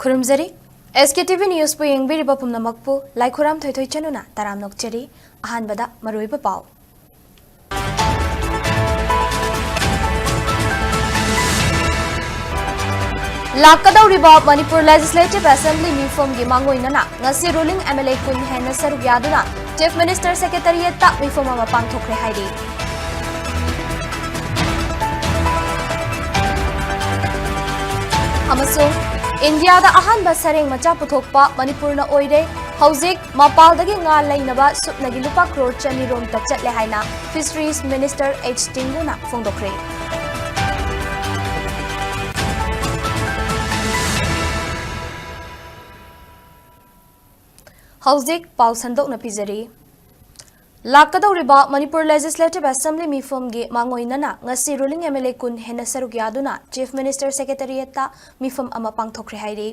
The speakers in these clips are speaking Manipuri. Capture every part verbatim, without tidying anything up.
ꯈꯨꯔꯨꯝꯖꯔꯤ꯫ ꯑꯦꯁ ꯀꯦ ꯇꯤ ꯚꯤ ꯅ꯭ꯌꯨꯁꯄꯨ ꯌꯦꯡꯕꯤꯔꯤꯕ ꯄꯨꯝꯅꯃꯛꯄꯨ ꯂꯥꯏꯈꯨꯔꯥꯝ ꯊꯣꯏꯊꯣꯏ ꯆꯅꯨꯅ ꯇꯔꯥꯝ ꯅꯣꯛꯆꯔꯤ꯫ ꯑꯍꯥꯟꯕꯗ ꯃꯔꯨꯑꯣꯏꯕ ꯄꯥꯎ꯫ ꯂꯥꯛꯀꯗꯧꯔꯤꯕ ꯃꯅꯤꯄꯨꯔ ꯂꯦꯖꯤꯁꯂꯦꯇꯤꯚ ꯑꯦꯁꯦꯝꯕ꯭ꯂꯤ ꯃꯤꯐꯝꯒꯤ ꯃꯥꯡꯑꯣꯏꯅꯅ ꯉꯁꯤ ꯔꯨꯂꯤꯡ ꯑꯦꯝ ꯑꯦꯜ ꯑꯦ ꯀꯨꯟ ꯍꯦꯟꯅ ꯁꯔꯨꯛ ꯌꯥꯗꯨꯅ ꯆꯤꯐ ꯃꯤꯅꯤꯁꯇꯔ ꯁꯦꯀ꯭ꯔꯦꯇꯔꯤꯌꯦꯠꯇ ꯃꯤꯐꯝ ꯑꯃ ꯄꯥꯡꯊꯣꯛꯈ꯭ꯔꯦ ꯍꯥꯏꯔꯤ꯫ ꯑꯃꯁꯨꯡ ꯏꯟꯗꯤꯌꯥꯗ ꯑꯍꯥꯟꯕ ꯁꯔꯦꯡ ꯃꯆꯥ ꯄꯨꯊꯣꯛꯄ ꯃꯅꯤꯄꯨꯔꯅ ꯑꯣꯏꯔꯦ꯫ ꯍꯧꯖꯤꯛ ꯃꯄꯥꯜꯗꯒꯤ ꯉꯥ ꯂꯩꯅꯕ ꯁꯨꯞꯅꯒꯤ ꯂꯨꯄꯥ ꯀ꯭ꯔꯣꯔ ꯆꯅꯤ ꯔꯣꯝꯇ ꯆꯠꯂꯦ ꯍꯥꯏꯅ ꯐꯤꯁꯔꯤꯁ ꯃꯤꯅꯤꯁꯇꯔ ꯑꯩꯆ ꯇꯤꯡꯒꯨꯅ ꯐꯣꯡꯗꯣꯛꯈ꯭ꯔꯦ꯫ ꯍꯧꯖꯤꯛ ꯄꯥꯎ ꯁꯟꯗꯣꯛꯅ ꯄꯤꯖꯔꯤ꯫ ꯂꯥꯛꯀꯗꯧꯔꯤꯕ ꯃꯅꯤꯄꯨꯔ ꯂꯦꯖꯤꯁꯂꯦꯇꯤꯚ ꯑꯦꯁꯦꯝꯕ꯭ꯂꯤ ꯃꯤꯐꯝꯒꯤ ꯃꯥꯡꯑꯣꯏꯅꯅ ꯉꯁꯤ ꯔꯨꯂꯤꯡ ꯑꯦꯝ ꯑꯦꯜ ꯑꯦ ꯀꯨꯟ ꯍꯦꯟꯅ ꯁꯔꯨꯛ ꯌꯥꯗꯨꯅ ꯆꯤꯐ ꯃꯤꯅꯤꯁꯇꯔ ꯁꯦꯀ꯭ꯔꯦꯇꯔꯤꯌꯦꯠꯇ ꯃꯤꯐꯝ ꯑꯃ ꯄꯥꯡꯊꯣꯛꯈ꯭ꯔꯦ ꯍꯥꯏꯔꯤ꯫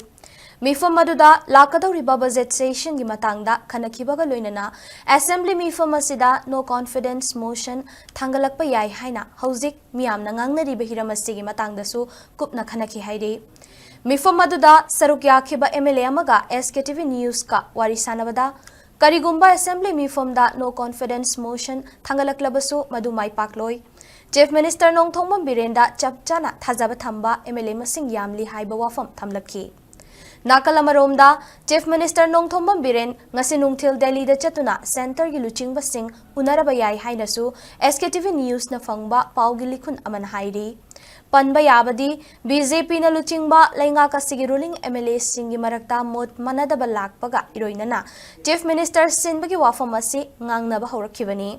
ꯃꯤꯐꯝ ꯑꯗꯨꯗ ꯂꯥꯛꯀꯗꯧꯔꯤꯕ ꯕꯖꯦꯠ ꯁꯦꯁꯟꯒꯤ ꯃꯇꯥꯡꯗ ꯈꯟꯅꯈꯤꯕꯒ ꯂꯣꯏꯅꯅ ꯑꯦꯁꯦꯝꯕ꯭ꯂꯤ ꯃꯤꯐꯝ ꯑꯁꯤꯗ ꯅꯣ ꯀꯣꯟꯐꯤꯗꯦꯟꯁ ꯃꯣꯁꯟ ꯊꯥꯡꯒꯠꯂꯛꯄ ꯌꯥꯏ ꯍꯥꯏꯅ ꯍꯧꯖꯤꯛ ꯃꯤꯌꯥꯝꯅ ꯉꯥꯡꯅꯔꯤꯕ ꯍꯤꯔꯝ ꯑꯁꯤꯒꯤ ꯃꯇꯥꯡꯗꯁꯨ ꯀꯨꯞꯅ ꯈꯟꯅꯈꯤ ꯍꯥꯏꯔꯤ꯫ ꯃꯤꯐꯝ ꯑꯗꯨꯗ ꯁꯔꯨꯛ ꯌꯥꯈꯤꯕ ꯑꯦꯝ ꯑꯦꯜ ꯑꯦ ꯑꯃꯒ ꯑꯦꯁ ꯀꯦ ꯇꯤ ꯚꯤ ꯅ꯭ꯌꯨꯁꯀ ꯋꯥꯔꯤ ꯁꯥꯟꯅꯕꯗ, ꯀꯔꯤꯒꯨꯝꯕ ꯑꯦꯁꯦꯝꯕ꯭ꯂꯤ ꯃꯤꯐꯝꯗ ꯅꯣ ꯀꯣꯟꯐꯤꯗꯦꯟꯁ ꯃꯣꯁꯟ ꯊꯥꯡꯒꯠꯂꯛꯂꯕꯁꯨ ꯃꯗꯨ ꯃꯥꯏ ꯄꯥꯛꯂꯣꯏ꯫ ꯆꯤꯐ ꯃꯤꯅꯤꯁꯇꯔ ꯅꯣꯡꯊꯣꯝꯕꯝ ꯕꯤꯔꯦꯟꯗ ꯆꯞ ꯆꯥꯅ ꯊꯥꯖꯕ ꯊꯝꯕ ꯑꯦꯝ ꯑꯦꯜ ꯑꯦ ꯃꯁꯤꯡ ꯌꯥꯝꯂꯤ ꯍꯥꯏꯕ ꯋꯥꯐꯝ ꯊꯝꯂꯛꯈꯤ꯫ ꯅꯥꯀꯜ ꯑꯃꯔꯣꯝꯗ, ꯆꯤꯐ ꯃꯤꯅꯤꯁꯇꯔ ꯅꯣꯡꯊꯣꯝꯕꯝ ꯕꯤꯔꯦꯟ ꯉꯁꯤ ꯅꯨꯡꯊꯤꯜ ꯗꯦꯜꯂꯤꯗ ꯆꯠꯇꯨꯅ ꯁꯦꯟꯇꯔꯒꯤ ꯂꯨꯆꯤꯡꯕꯁꯤꯡ ꯎꯅꯔꯕ ꯌꯥꯏ ꯍꯥꯏꯅꯁꯨ ꯑꯦꯁ ꯀꯦ ꯇꯤ ꯚꯤ ꯅ꯭ꯌꯨꯁꯅ ꯐꯪꯕ ꯄꯥꯎꯒꯤ ꯂꯤꯈꯨꯟ ꯑꯃꯅ ꯍꯥꯏꯔꯤ꯫ ꯄꯟꯕ ꯌꯥꯕꯗꯤ, ꯕꯤ ꯖꯦ ꯄꯤꯅ ꯂꯨꯆꯤꯡꯕ ꯂꯩꯉꯥꯛ ꯑꯁꯤꯒꯤ ꯔꯨꯂꯤꯡ ꯑꯦꯝ ꯑꯦꯜ ꯑꯦꯁꯤꯡꯒꯤ ꯃꯔꯛꯇ ꯃꯣꯠ ꯃꯥꯟꯅꯗꯕ ꯂꯥꯛꯄꯒ ꯏꯔꯣꯏꯅꯅ ꯆꯤꯐ ꯃꯤꯅꯤꯁꯇꯔ ꯁꯤꯟꯕꯒꯤ ꯋꯥꯐꯝ ꯑꯁꯤ ꯉꯥꯡꯅꯕ ꯍꯧꯔꯛꯈꯤꯕꯅꯤ꯫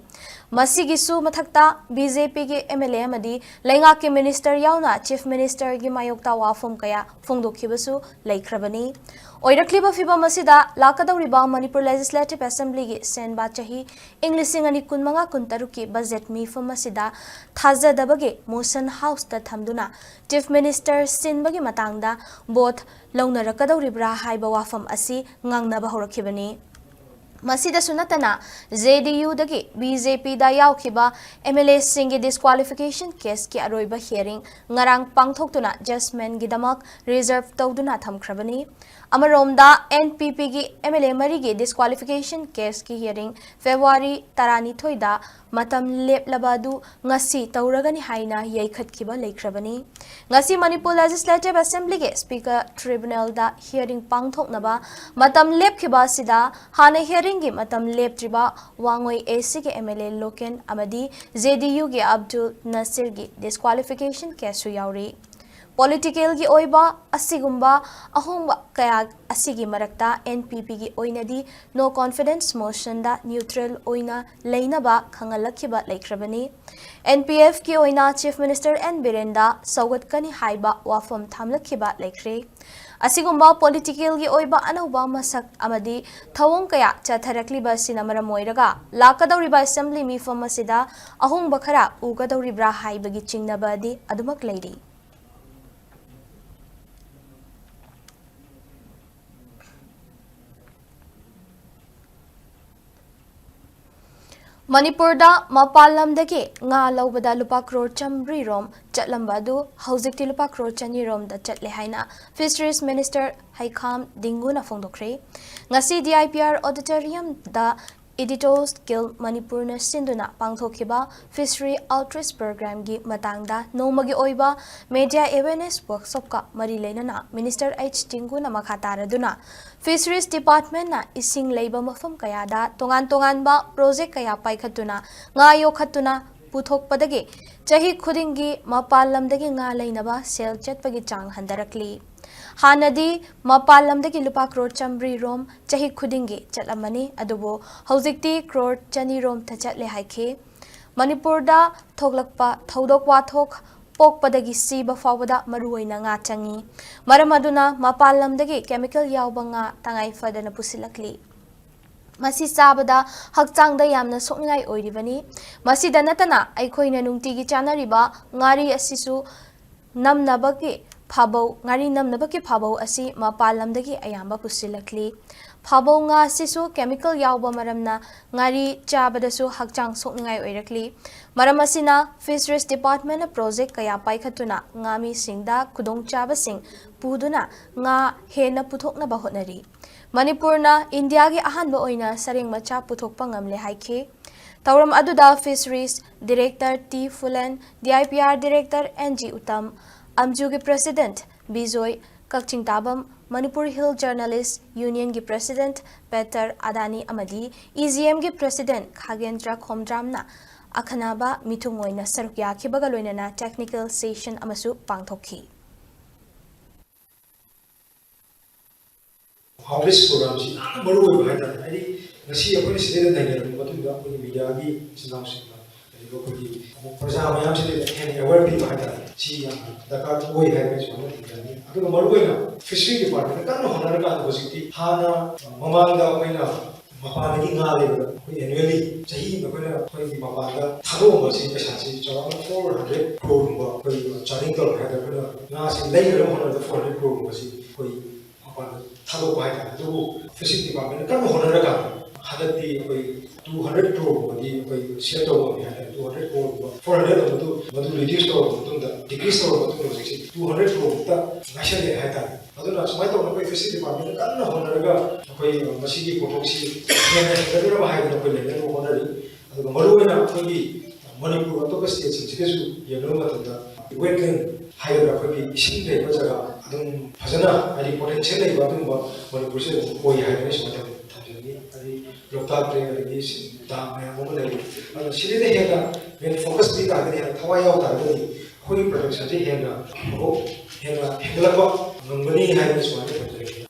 ꯃꯁꯤꯒꯤꯁꯨ ꯃꯊꯛꯇ, ꯕꯤ ꯖꯦ ꯄꯤꯒꯤ ꯑꯦꯝ ꯑꯦꯜ ꯑꯦ ꯑꯃꯗꯤ ꯂꯩꯉꯥꯛꯀꯤ ꯃꯤꯅꯤꯁꯇꯔ ꯌꯥꯎꯅ ꯆꯤꯐ ꯃꯤꯅꯤꯁꯇꯔꯒꯤ ꯃꯥꯌꯣꯛꯇ ꯋꯥꯐꯝ ꯀꯌꯥ ꯐꯣꯡꯗꯣꯛꯈꯤꯕꯁꯨ ꯂꯩꯈ꯭ꯔꯕꯅꯤ꯫ ꯑꯣꯏꯔꯛꯂꯤꯕ ꯐꯤꯚꯝ ꯑꯁꯤꯗ ꯂꯥꯛꯀꯗꯧꯔꯤꯕ ꯃꯅꯤꯄꯨꯔ ꯂꯦꯖꯤꯁꯂꯦꯇꯤꯚ ꯑꯦꯁꯦꯝꯕ꯭ꯂꯤꯒꯤ ꯁꯦꯟꯕꯥ ꯆꯍꯤ ꯏꯪ ꯂꯤꯁꯤꯡ ꯑꯅꯤ ꯀꯨꯟꯃꯉꯥ ꯀꯨꯟꯇꯔꯨꯛꯀꯤ ꯕꯖꯦꯠ ꯃꯤꯐꯝ ꯑꯁꯤꯗ ꯊꯥꯖꯗꯕꯒꯤ ꯃꯣꯁꯟ ꯍꯥꯎꯁꯇ ꯊꯝꯗꯨꯅ ꯆꯤꯐ ꯃꯤꯅꯤꯁꯇꯔ ꯁꯤꯟꯕꯒꯤ ꯃꯇꯥꯡꯗ ꯚꯣꯠ ꯂꯧꯅꯔꯛꯀꯗꯧꯔꯤꯕ꯭ꯔꯥ ꯍꯥꯏꯕ ꯋꯥꯐꯝ ꯑꯁꯤ ꯉꯥꯡꯅꯕ ꯍꯧꯔꯛꯈꯤꯕꯅꯤ꯫ ꯃꯁꯤꯗꯁꯨ ꯅꯠꯇꯅ, ꯖꯦ ꯗꯤ ꯌꯨꯗꯒꯤ ꯕꯤ ꯖꯦ ꯄꯤꯗ ꯌꯥꯎꯈꯤꯕ ꯑꯦꯝ ꯑꯦꯜ ꯑꯦꯁꯤꯡꯒꯤ ꯗꯤꯁꯀ꯭ꯋꯥꯂꯤꯐꯤꯀꯦꯁꯟ ꯀꯦꯁꯀꯤ ꯑꯔꯣꯏꯕ ꯍꯤꯌꯔꯤꯡ ꯉꯔꯥꯡ ꯄꯥꯡꯊꯣꯛꯇꯨꯅ ꯖꯖꯃꯦꯟꯒꯤꯗꯃꯛ ꯔꯤꯖꯔꯚ ꯇꯧꯗꯨꯅ ꯊꯝꯈ꯭ꯔꯕꯅꯤ꯫ ꯑꯃꯔꯣꯝꯗ, ꯑꯦꯟ ꯄꯤ ꯄꯤꯒꯤ ꯑꯦꯝ ꯑꯦꯜ ꯑꯦ ꯃꯔꯤꯒꯤ ꯗꯤꯁꯀ꯭ꯋꯥꯂꯤꯐꯤꯀꯦꯁꯟ ꯀꯦꯁꯀꯤ ꯍꯤꯌꯔꯤꯡ ꯐꯦꯕ꯭ꯔꯨꯋꯥꯔꯤ ꯇꯔꯥꯅꯤꯊꯣꯏꯗ ꯃꯇꯝ ꯂꯦꯞꯂꯕ ꯑꯗꯨ ꯉꯁꯤ ꯇꯧꯔꯒꯅꯤ ꯍꯥꯏꯅ ꯌꯩꯈꯠꯈꯤꯕ ꯂꯩꯈ꯭ꯔꯕꯅꯤ꯫ ꯉꯁꯤ ꯃꯅꯤꯄꯨꯔ ꯂꯦꯖꯤꯁꯂꯦꯇꯤꯚ ꯑꯦꯁꯦꯝꯕ꯭ꯂꯤꯒꯤ ꯁ꯭ꯄꯤꯀꯔ ꯇ꯭ꯔꯤꯕꯨꯅꯦꯜꯗ ꯍꯤꯌꯔꯤꯡ ꯄꯥꯡꯊꯣꯛꯅꯕ ꯃꯇꯝ ꯂꯦꯞꯈꯤꯕ ꯑꯁꯤꯗ ꯍꯥꯟꯅ ꯍꯤꯌꯔꯤꯡꯒꯤ ꯃꯇꯝ ꯂꯦꯞꯇ꯭ꯔꯤꯕ ꯋꯥꯉꯣꯏ ꯑꯦ ꯁꯤꯒꯤ ꯑꯦꯝ ꯑꯦꯜ ꯑꯦ ꯂꯣꯀꯦꯟ ꯑꯃꯗꯤ ꯖꯦ ꯗꯤ ꯌꯨꯒꯤ ꯑꯕꯗꯨꯜ ꯅꯁꯤꯔꯒꯤ ꯗꯤꯁꯀ꯭ꯋꯥꯂꯤꯐꯤꯀꯦꯁꯟ ꯀꯦꯁꯁꯨ ꯌꯥꯎꯔꯤ꯫ ꯄꯣꯂꯤꯇꯤꯀꯦꯜꯒꯤ ꯑꯣꯏꯕ ꯑꯁꯤꯒꯨꯝꯕ ꯑꯍꯣꯡꯕ ꯀꯌꯥ ꯑꯁꯤꯒꯤ ꯃꯔꯛꯇ ꯑꯦꯟ ꯄꯤ ꯄꯤꯒꯤ ꯑꯣꯏꯅꯗꯤ ꯅꯣ ꯀꯣꯟꯐꯤꯗꯦꯟꯁ ꯃꯣꯁꯟꯗ ꯅ꯭ꯌꯨꯇ꯭ꯔꯦꯜ ꯑꯣꯏꯅ ꯂꯩꯅꯕ ꯈꯪꯍꯜꯂꯛꯈꯤꯕ ꯂꯩꯈ꯭ꯔꯕꯅꯤ꯫ ꯑꯦꯟ ꯄꯤ ꯑꯦꯐꯀꯤ ꯑꯣꯏꯅ ꯆꯤꯐ ꯃꯤꯅꯤꯁꯇꯔ ꯑꯦꯟ ꯕꯤꯔꯦꯟꯗ ꯁꯧꯒꯠꯀꯅꯤ ꯍꯥꯏꯕ ꯋꯥꯐꯝ ꯊꯝꯂꯛꯈꯤꯕ ꯂꯩꯈ꯭ꯔꯦ꯫ ꯑꯁꯤꯒꯨꯝꯕ ꯄꯣꯂꯤꯇꯤꯀꯦꯜꯒꯤ ꯑꯣꯏꯕ ꯑꯅꯧꯕ ꯃꯁꯛ ꯑꯃꯗꯤ ꯊꯧꯑꯣꯡ ꯀꯌꯥ ꯆꯠꯊꯔꯛꯂꯤꯕ ꯑꯁꯤꯅ ꯃꯔꯝ ꯑꯣꯏꯔꯒ ꯂꯥꯛꯀꯗꯧꯔꯤꯕ ꯑꯦꯁꯦꯝꯕ꯭ꯂꯤ ꯃꯤꯐꯝ ꯑꯁꯤꯗ ꯑꯍꯣꯡꯕ ꯈꯔ ꯎꯒꯗꯧꯔꯤꯕ꯭ꯔꯥ ꯍꯥꯏꯕꯒꯤ ꯆꯤꯡꯅꯕ ꯑꯗꯤ ꯑꯗꯨꯃꯛ ꯂꯩꯔꯤ꯫ ꯃꯅꯤꯄꯨꯔꯗ ꯃꯄꯥꯟ ꯂꯝꯗꯒꯤ ꯉꯥ ꯂꯧꯕꯗ ꯂꯨꯄꯥ ꯀ꯭ꯔꯣꯔ ꯆꯥꯃꯔꯤ ꯔꯣꯝ ꯆꯠꯂꯝꯕ ꯑꯗꯨ ꯍꯧꯖꯤꯛꯇꯤ ꯂꯨꯄꯥ ꯀ꯭ꯔꯣꯔ ꯆꯅꯤ ꯔꯣꯝꯗ ꯆꯠꯂꯦ ꯍꯥꯏꯅ ꯐꯤꯁꯔꯤꯁ ꯃꯤꯅꯤꯁꯇꯔ ꯍꯩꯈꯥꯝ ꯗꯤꯡꯒꯨꯅ ꯐꯣꯡꯗꯣꯛꯈ꯭ꯔꯦ꯫ ꯉꯁꯤ ꯗꯤ ꯑꯥꯏ ꯄꯤ ꯑꯥꯔ ꯑꯣꯗꯤꯇꯣꯔꯤꯌꯝꯗ ꯏꯗꯤꯇꯣꯔꯤꯌꯦꯜ ꯃꯅꯤꯄꯨꯔꯅ ꯁꯤꯟꯗꯨꯅ ꯄꯥꯡꯊꯣꯛꯈꯤꯕ ꯐꯤꯁꯔꯤ ꯑꯥꯎꯠꯔꯤꯆ ꯄ꯭ꯔꯣꯒ꯭ꯔꯥꯝꯒꯤ ꯃꯇꯥꯡꯗ ꯅꯣꯡꯃꯒꯤ ꯑꯣꯏꯕ ꯃꯦꯗꯤꯌꯥ ꯑꯦꯋꯦꯔꯅꯦꯁ ꯋꯥꯔꯛꯁꯣꯞꯀ ꯃꯔꯤ ꯂꯩꯅꯅ ꯃꯤꯅꯤꯁꯇꯔ ꯑꯩꯆ ꯗꯤꯡꯒꯨꯅ ꯃꯈꯥ ꯇꯥꯔꯗꯨꯅ, ꯐꯤꯁꯔꯤꯁ ꯗꯤꯄꯥꯔꯠꯃꯦꯟꯅ ꯏꯁꯤꯡ ꯂꯩꯕ ꯃꯐꯝ ꯀꯌꯥꯗ ꯇꯣꯉꯥꯟ ꯇꯣꯉꯥꯟꯕ ꯄ꯭ꯔꯣꯖꯦꯛ ꯀꯌꯥ ꯄꯥꯏꯈꯠꯇꯨꯅ ꯉꯥ ꯌꯣꯛꯈꯠꯇꯨꯅ ꯄꯨꯊꯣꯛꯄꯗꯒꯤ ꯆꯍꯤ ꯈꯨꯗꯤꯡꯒꯤ ꯃꯄꯥꯟ ꯂꯝꯗꯒꯤ ꯉꯥ ꯂꯩꯅꯕ ꯁꯦꯜ ꯆꯠꯄꯒꯤ ꯆꯥꯡ ꯍꯟꯊꯔꯛꯂꯤ꯫ ꯍꯥꯟꯅꯗꯤ ꯃꯄꯥꯟ ꯂꯝꯗꯒꯤ ꯂꯨꯄꯥ ꯀ꯭ꯔꯣꯔ ꯆꯥꯃꯔꯤ ꯔꯣꯝ ꯆꯍꯤ ꯈꯨꯗꯤꯡꯒꯤ ꯆꯠꯂꯝꯃꯅꯤ, ꯑꯗꯨꯕꯨ ꯍꯧꯖꯤꯛꯇꯤ ꯀ꯭ꯔꯣꯔ ꯆꯅꯤ ꯔꯣꯝꯇ ꯆꯠꯂꯦ ꯍꯥꯏꯈꯤ꯫ ꯃꯅꯤꯄꯨꯔꯗ ꯊꯣꯛꯂꯛꯄ ꯊꯧꯗꯣꯛ ꯋꯥꯊꯣꯛ, ꯄꯣꯛꯄꯗꯒꯤ ꯁꯤꯕ ꯐꯥꯎꯕꯗ ꯃꯔꯨꯑꯣꯏꯅ ꯉꯥ ꯆꯪꯏ꯫ ꯃꯔꯝ ꯑꯗꯨꯅ ꯃꯄꯥꯟ ꯂꯝꯗꯒꯤ ꯀꯦꯃꯤꯀꯦꯜ ꯌꯥꯎꯕ ꯉꯥ ꯇꯉꯥꯏ ꯐꯗꯅ ꯄꯨꯁꯤꯜꯂꯛꯂꯤ꯫ ꯃꯁꯤ ꯆꯥꯕꯗ ꯍꯛꯆꯥꯡꯗ ꯌꯥꯝꯅ ꯁꯣꯛꯅꯤꯡꯉꯥꯏ ꯑꯣꯏꯔꯤꯕꯅꯤ꯫ ꯃꯁꯤꯗ ꯅꯠꯇꯅ ꯑꯩꯈꯣꯏꯅ ꯅꯨꯡꯇꯤꯒꯤ ꯆꯥꯅꯔꯤꯕ ꯉꯥꯔꯤ ꯑꯁꯤꯁꯨ ꯅꯝꯅꯕꯒꯤ ꯐꯥꯕꯧ, ꯉꯥꯔꯤ ꯅꯝꯅꯕꯒꯤ ꯐꯥꯕꯧ ꯑꯁꯤ ꯃꯄꯥꯟ ꯂꯝꯗꯒꯤ ꯑꯌꯥꯝꯕ ꯄꯨꯁꯤꯜꯂꯛꯂꯤ꯫ ꯐꯥꯕꯧ ꯉꯥ ꯑꯁꯤꯁꯨ chemical ꯌꯥꯎꯕ ꯃꯔꯝꯅ ꯉꯥꯔꯤ ꯆꯥꯕꯗꯁꯨ ꯍꯛꯆꯥꯡ ꯁꯣꯛꯅꯤꯡꯉꯥꯏ ꯑꯣꯏꯔꯛꯂꯤ꯫ ꯃꯔꯝ ꯑꯁꯤꯅ Fisheries Departmentꯅ project ꯀꯌꯥ ꯄꯥꯏꯈꯠꯇꯨꯅ ꯉꯥꯃꯤꯁꯤꯡꯗ ꯈꯨꯗꯣꯡꯆꯥꯕꯁꯤꯡ ꯄꯨꯗꯨꯅ ꯉꯥ ꯍꯦꯟꯅ ꯄꯨꯊꯣꯛꯅꯕ ꯍꯣꯠꯅꯔꯤ꯫ ꯃꯅꯤꯄꯨꯔꯅ ꯏꯟꯗꯤꯌꯥꯒꯤ ꯑꯍꯥꯟꯕ ꯑꯣꯏꯅ ꯁꯔꯦꯡ ꯃꯆꯥ ꯄꯨꯊꯣꯛꯄ ꯉꯝꯂꯦ ꯍꯥꯏꯈꯤ꯫ ꯊꯧꯔꯝ ꯑꯗꯨꯗ Fisheries Director T Phulen, D I P R Director N G Uttam, ꯑꯝꯖꯨꯒꯤ President Bijoy, Kakchingtabam, Manipur Hill Journalist Unionꯒꯤ President ꯄꯦꯇꯔ ꯑꯗꯥꯅꯤ ꯑꯃꯗꯤ ꯏ ꯖꯤ ꯑꯦꯝꯒꯤ President ꯈꯥꯒꯦꯟꯗ꯭ꯔ ꯈꯣꯝꯗ꯭ꯔꯥꯝꯅ ꯑꯈꯟꯅꯕ ꯃꯤꯊꯨꯡ ꯑꯣꯏꯅ ꯁꯔꯨꯛ ꯌꯥꯈꯤꯕꯒ ꯂꯣꯏꯅꯅ technical session ꯑꯃꯁꯨ ꯄꯥꯡꯊꯣꯛꯈꯤ꯫ Outreach programꯁꯤ ꯌꯥꯝꯅ ꯃꯔꯨ ꯑꯣꯏꯕ ꯍꯥꯏꯇꯥꯔꯦ꯫ ꯍꯥꯏꯗꯤ ꯉꯁꯤ ꯑꯩꯈꯣꯏꯅ ꯁꯤꯗꯩꯗ ꯅꯩꯅꯔꯕ ꯃꯇꯨꯡꯗ ꯑꯩꯈꯣꯏꯒꯤ mediaꯒꯤ ꯏꯆꯤꯟ ꯏꯅꯥꯎꯁꯤꯡꯅ, ꯑꯗꯨꯒ ꯑꯩꯈꯣꯏꯒꯤ ꯑꯃꯨꯛ ꯄ꯭ꯔꯖꯥ ꯃꯌꯥꯝꯁꯤꯗ ꯍꯦꯟꯅ aware ꯄꯤꯕ ꯍꯥꯏꯇꯥꯔꯦ, ꯁꯤ ꯌꯥꯝꯅ ꯗꯔꯀꯥꯔ ꯑꯣꯏ ꯍꯥꯏꯕ ꯁꯨꯃꯥꯏꯅ ꯊꯝꯖꯅꯤꯡꯉꯤ꯫ ꯑꯗꯨꯒ ꯃꯔꯨꯑꯣꯏꯅ Fishery Departmentꯅ ꯀꯟꯅ ꯍꯣꯠꯅꯔꯀꯥꯟꯗ ꯍꯧꯖꯤꯛꯇꯤ ꯍꯥꯟꯅ ꯃꯃꯥꯡꯗ ꯑꯩꯈꯣꯏꯅ ꯃꯄꯥꯟꯗꯒꯤ ꯉꯥ ꯂꯩꯕꯗ ꯑꯩꯈꯣꯏ annually ꯆꯍꯤ ꯑꯃꯗ ꯑꯩꯈꯣꯏꯅ ꯑꯩꯈꯣꯏꯒꯤ ꯃꯄꯥꯟꯗ ꯊꯥꯗꯣꯛꯑꯝꯕꯁꯤ ꯄꯩꯁꯥꯁꯤ ꯆꯥꯎꯔꯥꯛꯅ four hundred crore ꯒꯨꯝꯕ ꯑꯩꯈꯣꯏ churning ꯇꯧꯔꯦ ꯍꯥꯏꯇꯥꯔꯦ꯫ ꯑꯩꯈꯣꯏꯅ ꯉꯥꯁꯤ ꯂꯩꯅꯅꯕ ꯍꯣꯠꯅꯕꯗ four hundred crore ꯒꯨꯝꯕꯁꯤ ꯑꯩꯈꯣꯏ ꯃꯄꯥꯟꯗ ꯊꯥꯗꯣꯛꯄ ꯍꯥꯏꯇꯥꯔꯦ꯫ ꯑꯗꯨꯕꯨ Fisheries Departmentꯅ ꯀꯟꯅ ꯍꯣꯠꯅꯔꯒ ꯍꯟꯗꯛꯇꯤ ꯑꯩꯈꯣꯏ two hundred crore ꯒꯨꯝꯕꯗꯤ ꯑꯩꯈꯣꯏ save ꯇꯧꯕ ꯉꯝꯃꯤ ꯍꯥꯏꯇꯥꯔꯦ꯫ Two hundred crore ꯒꯨꯝꯕ, four hundred ꯑꯃꯗꯨ ꯃꯗꯨ reduce ꯇꯧꯔꯕ ꯃꯇꯨꯡꯗ, decrease ꯇꯧꯔꯕ ꯃꯇꯨꯡꯗ ꯍꯧꯖꯤꯛꯁꯤ two hundred crore ꯃꯨꯛꯇ ꯉꯥꯏꯁꯜꯂꯛꯑꯦ ꯍꯥꯏꯇꯥꯔꯦ꯫ ꯑꯗꯨꯅ ꯁꯨꯃꯥꯏꯅ ꯇꯧꯅ ꯑꯩꯈꯣꯏ Fisheries Departmentꯅ ꯀꯟꯅ ꯍꯣꯠꯅꯔꯒ ꯑꯩꯈꯣꯏ ꯃꯁꯤꯒꯤ ꯄꯣꯠꯊꯣꯛꯁꯤ ꯍꯦꯟꯅ ꯍꯦꯟꯒꯠꯅꯕ ꯍꯥꯏꯗꯅ ꯑꯩꯈꯣꯏ ꯂꯩꯅꯅꯕ ꯍꯣꯠꯅꯔꯤ꯫ ꯑꯗꯨꯒ ꯃꯔꯨꯑꯣꯏꯅ ꯑꯩꯈꯣꯏꯒꯤ ꯃꯅꯤꯄꯨꯔ ꯑꯇꯣꯞꯄ stateꯁꯤꯡꯁꯤꯒꯁꯨ ꯌꯦꯡꯅꯕ ꯃꯇꯝꯗ wetland ꯍꯥꯏꯒꯗ꯭ꯔꯥ, ꯑꯩꯈꯣꯏꯒꯤ ꯏꯁꯤꯡ ꯂꯩꯕ ꯖꯒꯥ ꯑꯗꯨꯝ ꯐꯖꯅ, ꯍꯥꯏꯗꯤ potential ꯂꯩꯕ ꯑꯗꯨꯒꯨꯝꯕ ꯃꯅꯤꯄꯨꯔꯁꯦ ꯑꯗꯨꯝ ꯑꯣꯏ ꯍꯥꯏꯗꯅ ꯁꯨꯃꯥꯏꯅ ꯊꯝꯖꯅꯤꯡꯉꯤ꯫ ꯍꯥꯏꯗꯤ ꯂꯣꯛꯇꯥꯛ ꯂꯦꯛ, ꯑꯗꯒꯤ dam ꯃꯌꯥꯝ ꯑꯃ ꯂꯩꯔꯤ꯫ ꯑꯗꯨꯅ ꯁꯤꯗꯩꯗ ꯍꯦꯟꯅ main focus ꯄꯤ ꯇꯥꯔꯒꯗꯤ, ꯍꯦꯟꯅ ꯊꯋꯥꯏ ꯌꯥꯎ ꯇꯥꯔꯒꯗꯤ ꯑꯩꯈꯣꯏꯒꯤ productionꯁꯦ ꯍꯦꯟꯅ ꯑꯃꯨꯛ ꯍꯦꯟꯅ ꯍꯦꯟꯒꯠꯂꯛꯄ ꯉꯝꯒꯅꯤ ꯍꯥꯏꯗꯅ ꯁꯨꯃꯥꯏꯅ ꯊꯝꯖꯅꯤꯡꯉꯤ꯫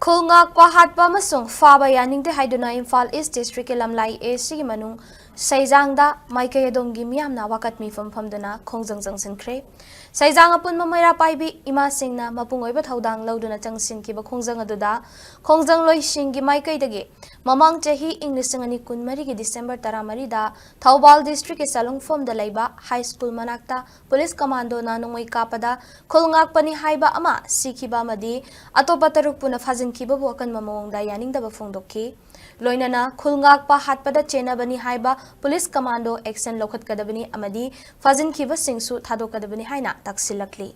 ꯈꯨꯜ ꯉꯥꯛꯄ ꯍꯥꯠꯄ ꯑꯃꯁꯨꯡ ꯐꯥꯕ ꯌꯥꯅꯤꯡꯗꯦ ꯍꯥꯏꯗꯨꯅ ꯏꯝꯐꯥꯜ East Districtꯀꯤ ꯂꯝꯂꯥꯏ A Cꯒꯤ ꯃꯅꯨꯡ ꯁꯩꯖꯥꯡꯗ ꯃꯥꯏꯀꯩ ꯑꯗꯣꯝꯒꯤ ꯃꯤꯌꯥꯝꯅ ꯋꯥꯀꯠ ꯃꯤꯐꯝ ꯐꯝꯗꯨꯅ ꯈꯣꯡꯖꯪ ꯆꯪꯁꯤꯟꯈ꯭ꯔꯦ꯫ ꯁꯩꯖꯥꯡ ꯑꯄꯨꯟꯕ ꯃꯩꯔꯥ ꯄꯥꯏꯕꯤ ꯏꯃꯥꯁꯤꯡꯅ ꯃꯄꯨꯡ ꯑꯣꯏꯕ ꯊꯧꯗꯥꯡ ꯂꯧꯗꯨꯅ ꯆꯪꯁꯤꯟꯈꯤꯕ ꯈꯣꯡꯖꯪ ꯑꯗꯨꯗ ꯈꯣꯡꯖꯪꯂꯣꯏꯁꯤꯡꯒꯤ ꯃꯥꯏꯀꯩꯗꯒꯤ ꯃꯃꯥꯡ ꯆꯍꯤ ꯏꯪ ꯂꯤꯁꯤꯡ ꯑꯅꯤ ꯀꯨꯟꯃꯔꯤꯒꯤ ꯗꯤꯁꯦꯝꯕꯔ ꯇꯔꯥꯃꯔꯤꯗ ꯊꯧꯕꯥꯜ ꯗꯤꯁꯇ꯭ꯔꯤꯛꯀꯤ ꯆꯥꯂꯨꯡꯐꯝꯗ ꯂꯩꯕ ꯍꯥꯏ ꯁ꯭ꯀꯨꯜ ꯃꯅꯥꯛꯇ ꯄꯨꯂꯤꯁ ꯀꯃꯥꯟꯗꯣꯅ ꯅꯣꯡꯃꯩ ꯀꯥꯞꯄꯗ ꯈꯨꯜ ꯉꯥꯛꯄꯅꯤ ꯍꯥꯏꯕ ꯑꯃ ꯁꯤꯈꯤꯕ ꯑꯃꯗꯤ ꯑꯇꯣꯞꯄ ꯇꯔꯨꯛ ꯄꯨꯅ ꯐꯥꯖꯤꯟꯈꯤꯕꯕꯨ ꯑꯀꯟꯕ ꯃꯑꯣꯡꯗ ꯌꯥꯅꯤꯡꯗꯕ ꯐꯣꯡꯗꯣꯛꯈꯤ꯫ ꯂꯣꯏꯅꯅ ꯈꯨꯜ ꯉꯥꯛꯄ ꯍꯥꯠꯄꯗ ꯆꯦꯟꯅꯕꯅꯤ ꯍꯥꯏꯕ ꯄꯨꯂꯤꯁ ꯀꯃꯥꯟꯗꯣ ꯑꯦꯛꯁꯟ ꯂꯧꯈꯠꯀꯗꯕꯅꯤ ꯑꯃꯗꯤ ꯐꯥꯖꯤꯟꯈꯤꯕꯁꯤꯡꯁꯨ ꯊꯥꯗꯣꯛꯀꯗꯕꯅꯤ ꯍꯥꯏꯅ ꯇꯛꯁꯤꯜꯂꯛꯂꯤ꯫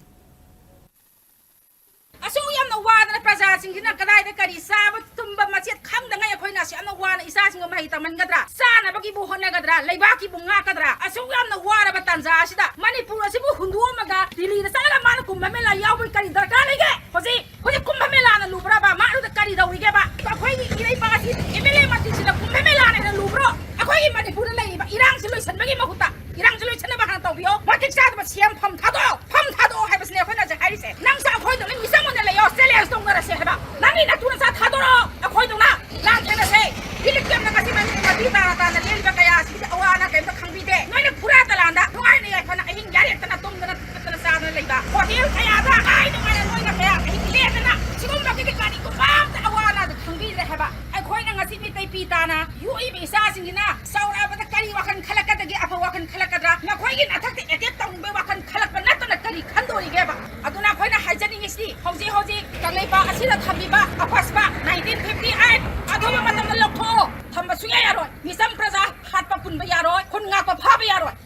ꯑꯁꯨꯛ ꯌꯥꯝꯅ ꯋꯥꯗꯅ ꯄ꯭ꯔꯖꯥꯁꯤꯡꯁꯤꯅ ꯀꯗꯥꯏꯗ ꯀꯔꯤ ꯆꯥꯕ ꯇꯨꯝꯕ ꯃꯆꯦꯠ ꯈꯪꯗꯉꯩ ꯑꯩꯈꯣꯏꯅ ꯑꯁꯨꯛ ꯌꯥꯝꯅ ꯋꯥꯅ ꯏꯆꯥꯁꯤꯡꯕꯨ ꯃꯍꯩ ꯇꯝꯍꯟꯒꯗ꯭ꯔꯥ? ꯆꯥꯅꯕꯒꯤꯕꯨ ꯍꯣꯠꯅꯒꯗ꯭ꯔꯥ? ꯂꯩꯕꯥꯛꯀꯤꯕꯨ ꯉꯥꯛꯀꯗ꯭ꯔꯥ? ꯑꯁꯨꯛ ꯌꯥꯝꯅ ꯋꯥꯔꯕ ꯇꯥꯟꯖꯥ ꯑꯁꯤꯗ ꯃꯅꯤꯄꯨꯔ ꯑꯁꯤꯕꯨ ꯍꯨꯟꯗꯣꯛꯑꯝꯃꯒ ꯗꯤꯜꯂꯤꯗ ꯆꯠꯂꯒ ꯃꯥꯅ ꯀꯨꯝꯚ ꯃꯦꯂꯥ ꯌꯥꯎꯕꯒꯤ ꯀꯔꯤ ꯗꯔꯀꯥꯔ ꯂꯩꯒꯦ? ꯍꯧꯖꯤꯛ ꯍꯧꯖꯤꯛ ꯀꯨꯝꯚ ꯃꯦꯂꯥꯅ ꯂꯨꯕ꯭ꯔꯕ? ꯃꯥꯗꯨꯗ ꯀꯔꯤ ꯇꯧꯔꯤꯒꯦꯕ? ꯑꯩꯈꯣꯏꯒꯤ ꯏꯔꯩꯄꯥꯛ ꯑꯁꯤ ꯑꯦꯝ ꯑꯦꯜ ꯑꯦ ꯃꯟꯇ꯭ꯔꯤꯁꯤꯡꯅ ꯀꯨꯝꯚ ꯃꯦꯂꯥꯅ ꯍꯦꯟꯅ ꯂꯨꯕ꯭ꯔꯣ? ꯑꯩꯈꯣꯏꯒꯤ ꯃꯅꯤꯄꯨꯔꯗ ꯂꯩꯔꯤꯕ ꯏꯔꯥꯡꯁꯤ ꯂꯣꯏꯁꯤꯟꯕꯒꯤ ꯃꯍꯨꯠꯇ ꯏꯔꯥꯡꯁꯤ ꯂꯣꯏꯁꯤꯟꯅꯕ ꯍꯥꯟꯅ ꯇꯧꯕꯤꯌꯣ꯫ ꯃꯇꯤꯛ ꯆꯥꯗꯕ ꯁꯤ ꯑꯦꯝ ꯐꯝ ꯊꯥꯗꯣꯛꯑꯣ, ꯐꯝ ꯊꯥꯗꯣꯛꯑꯣ ꯍꯥꯏꯕꯁꯤꯅꯦ ꯑꯩꯈꯣꯏꯅ ꯍꯧꯖꯤꯛ ꯍꯥꯏꯔꯤꯁꯦ꯫ ꯅꯪꯁꯨ ꯑꯩꯈꯣꯏꯗꯧꯅ ꯃꯤꯆꯪ ꯑꯣꯏꯅ ꯂꯩꯌꯣ, ꯆꯦꯂꯦꯟꯖ ꯇꯧꯅꯔꯁꯦ ꯍꯥꯏꯕ꯫ ꯅꯪꯒꯤ ꯅꯇꯨ ꯅꯆꯥ ꯊꯥꯗꯣꯔꯛꯑꯣ, ꯑꯩꯈꯣꯏꯗꯧꯅ ꯂꯥꯟ ꯊꯦꯡꯅꯁꯦ꯫ ꯔꯤꯂꯤꯐ ꯀꯦꯝꯞꯅ ꯉꯁꯤ ꯃꯅꯤꯄꯨꯔ ꯃꯄꯤ ꯇꯥꯅ ꯇꯥꯅ ꯂꯦꯜꯂꯤꯕ ꯀꯌꯥ ꯑꯁꯤꯒꯤ ꯑꯋꯥ ꯑꯅꯥ ꯀꯔꯤꯝꯇ ꯈꯪꯕꯤꯗꯦ꯫ ꯅꯣꯏꯅ ꯐꯨꯔꯥ ꯇꯂꯥꯟꯗ ꯅꯨꯡꯉꯥꯏꯅ ꯌꯥꯏꯐꯅ ꯑꯍꯤꯡ ꯌꯥꯔꯦꯛꯇꯅ ꯇꯨꯝꯗꯅ ꯐꯠꯇꯅ ꯆꯥꯗꯅ ꯂꯩꯕ ꯍꯣꯇꯦꯜ ꯀꯌꯥꯗ ꯅꯨꯡꯉꯥꯏ ꯅꯨꯡꯉꯥꯏꯅ ꯅꯣꯏꯅ ꯀꯌꯥ ꯑꯍꯤꯡ ꯂꯦꯛꯇꯅ ꯁꯤꯒꯨꯝꯕꯒꯤ ꯀꯔꯤꯒꯨꯝꯕ ꯑꯝꯇ ꯑꯋꯥ ꯑꯅꯥꯗꯨ ꯈꯪꯕꯤꯗ꯭ꯔꯦ ꯍꯥꯏꯕ꯫ ꯑꯩꯈꯣꯏꯅ ꯉꯁꯤ ꯃꯤꯇꯩ ꯄꯤ ꯇꯥꯅ ꯌꯣꯛꯏꯕ ꯏꯆꯥꯁꯤꯡꯁꯤꯅ ꯆꯥꯎꯔꯛꯑꯕꯗ ꯀꯔꯤ ꯋꯥꯈꯜ ꯈꯜꯂꯛꯀꯗꯒꯦ? ꯑꯐꯕ ꯋꯥꯈꯜ ꯈꯜꯂꯛꯀꯗ꯭ꯔꯥ? ꯅꯈꯣꯏꯒꯤ ꯅꯊꯛꯇ ꯑꯦꯇꯦꯛ ꯇꯧꯅꯤꯡꯕꯒꯤ ꯋꯥꯈꯜ ꯈꯜꯂꯛꯄ ꯅꯠꯇꯅ ꯀꯔꯤ ꯈꯟꯗꯣꯔꯤꯒꯦꯕ? ꯑꯗꯨꯅ ꯑꯩꯈꯣꯏꯅ ꯍꯥꯏꯖꯅꯤꯡꯉꯤꯁꯤ, ꯍꯧꯖꯤꯛ ꯍꯧꯖꯤꯛ ꯀꯪꯂꯩꯄꯥꯛ ꯑꯁꯤꯗ ꯊꯝꯃꯤꯕ ꯑꯐꯁꯄꯥ nineteen fifty eight ꯑꯊꯨꯕ ꯃꯇꯝꯗ ꯂꯧꯊꯣꯛꯑꯣ꯫ ꯊꯝꯕ ꯁꯨꯡꯌꯥ ꯌꯥꯔꯣꯏ꯫ ꯃꯤꯆꯝ ꯄ꯭ꯔꯖꯥ ꯍꯥꯠꯄ ꯄꯨꯟꯕ ꯌꯥꯔꯣꯏ, ꯈꯨꯟ ꯉꯥꯛꯄ ꯐꯥꯕ ꯌꯥꯔꯣꯏ꯫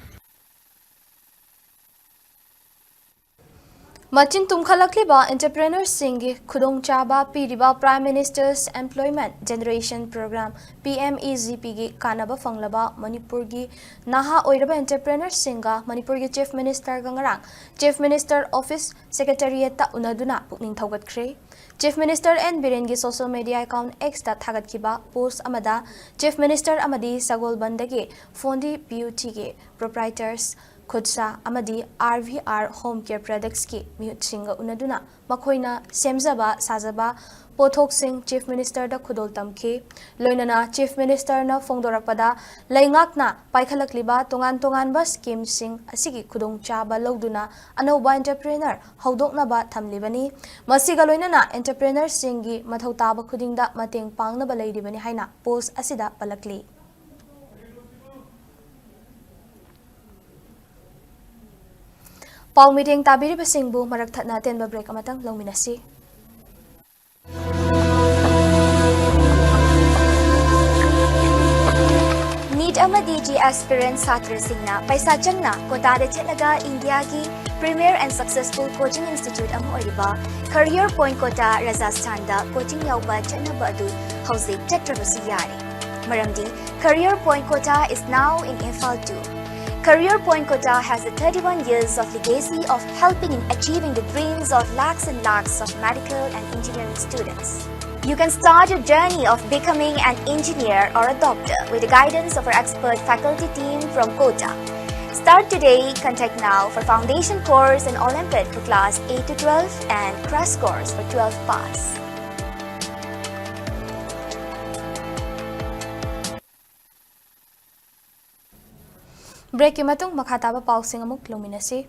ꯃꯆꯤꯟ ꯇꯨꯝꯈꯠꯂꯛꯂꯤꯕ ꯑꯦꯟꯇꯔꯄ꯭ꯔꯦꯅꯔꯁꯤꯡꯒꯤ ꯈꯨꯗꯣꯡꯆꯥꯕ ꯄꯤꯔꯤꯕ Prime Minister's Employment Generation Program, P M E G P ꯒꯤ ꯀꯥꯟꯅꯕ ꯐꯪꯂꯕ ꯃꯅꯤꯄꯨꯔꯒꯤ ꯅꯍꯥ ꯑꯣꯏꯔꯕ ꯑꯦꯟꯇꯔꯄ꯭ꯔꯦꯅꯔꯁꯤꯡꯒ ꯃꯅꯤꯄꯨꯔꯒꯤ Chief Ministerꯒ ꯉꯔꯥꯡ Chief Minister Office Secretariatꯇ ꯎꯅꯗꯨꯅ ꯄꯨꯛꯅꯤꯡ ꯊꯧꯒꯠꯈ꯭ꯔꯦ꯫ Chief Minister N ꯕꯤꯔꯦꯟꯒꯤ social media account Xꯇ ꯊꯥꯒꯠꯈꯤꯕ post ꯑꯃꯗ Chief Minister ꯑꯃꯗꯤ ꯁꯒꯣꯜꯕꯟꯗꯒꯤ ꯐꯣꯟꯗꯤ ꯕ꯭ꯌꯨꯇꯤꯒꯤ proprietors ꯈꯨꯠꯁꯥ ꯑꯃꯗꯤ RVR Home Care Productsꯀꯤ ꯃꯤꯍꯨꯠꯁꯤꯡꯒ ꯎꯅꯗꯨꯅ ꯃꯈꯣꯏꯅ ꯁꯦꯝꯖꯕ ꯁꯥꯖꯕ ꯄꯣꯠꯊꯣꯛꯁꯤꯡ Chief Ministerꯗ ꯈꯨꯗꯣꯜ ꯇꯝꯈꯤ꯫ ꯂꯣꯏꯅꯅ Chief Ministerꯅ ꯐꯣꯡꯗꯣꯔꯛꯄꯗ, ꯂꯩꯉꯥꯛꯅ ꯄꯥꯏꯈꯠꯂꯛꯂꯤꯕ ꯇꯣꯉꯥꯟ ꯇꯣꯉꯥꯟꯕ schemeꯁꯤꯡ ꯑꯁꯤꯒꯤ ꯈꯨꯗꯣꯡꯆꯥꯕ ꯂꯧꯗꯨꯅ ꯑꯅꯧꯕ entrepreneur ꯍꯧꯗꯣꯛꯅꯕ ꯊꯝꯂꯤꯕꯅꯤ꯫ ꯃꯁꯤꯒ ꯂꯣꯏꯅꯅ entrepreneurꯁꯤꯡꯒꯤ ꯃꯊꯧ ꯇꯥꯕ ꯈꯨꯗꯤꯡꯗ ꯃꯇꯦꯡ ꯄꯥꯡꯅꯕ ꯂꯩꯔꯤꯕꯅꯤ ꯍꯥꯏꯅ post ꯑꯁꯤꯗ ꯄꯜꯂꯛꯂꯤ꯫ ꯄꯥꯎ ꯃꯤꯠꯌꯦꯡ ꯇꯥꯕꯤꯔꯤꯕꯁꯤꯡꯕꯨ ꯃꯔꯛ ꯊꯠꯅ ꯑꯇꯦꯟꯕ break ꯑꯃꯇꯪ ꯂꯧꯃꯤꯟꯅꯁꯤ꯫ NEET ꯑꯃꯗꯤ JEE aspirant ꯁꯥꯇ꯭ꯔꯁꯤꯡꯅ ꯄꯩꯁꯥ ꯆꯪꯅ ꯀꯣꯇꯥꯗ ꯆꯠꯂꯒ ꯏꯟꯗꯤꯌꯥꯒꯤ premier and successful coaching institute ꯑꯃ ꯑꯣꯏꯔꯤꯕ Career Point Kota ꯔꯥꯖꯁꯊꯥꯟꯗ coaching ꯌꯥꯎꯕ ꯆꯠꯅꯕ ꯑꯗꯨ ꯍꯧꯖꯤꯛ ꯆꯠꯇ꯭ꯔꯕꯁꯨ ꯌꯥꯔꯦ꯫ ꯃꯔꯝꯗꯤ Career Point Kota is now in Imphal too. Career Point Kota has a thirty-one years of legacy of helping in achieving the dreams of lakhs and lakhs of medical and engineering students. You can start your journey of becoming an engineer or a doctor with the guidance of our expert faculty team from Kota. Start today, contact now for foundation course and Olympiad for class eight to twelve and crash course for twelve pass. Breakꯀꯤ ꯃꯇꯨꯡ ꯃꯈꯥ ꯇꯥꯕ ꯄꯥꯎꯁꯤꯡ ꯑꯃꯨꯛ ꯂꯧꯃꯤꯟꯅꯁꯤ꯫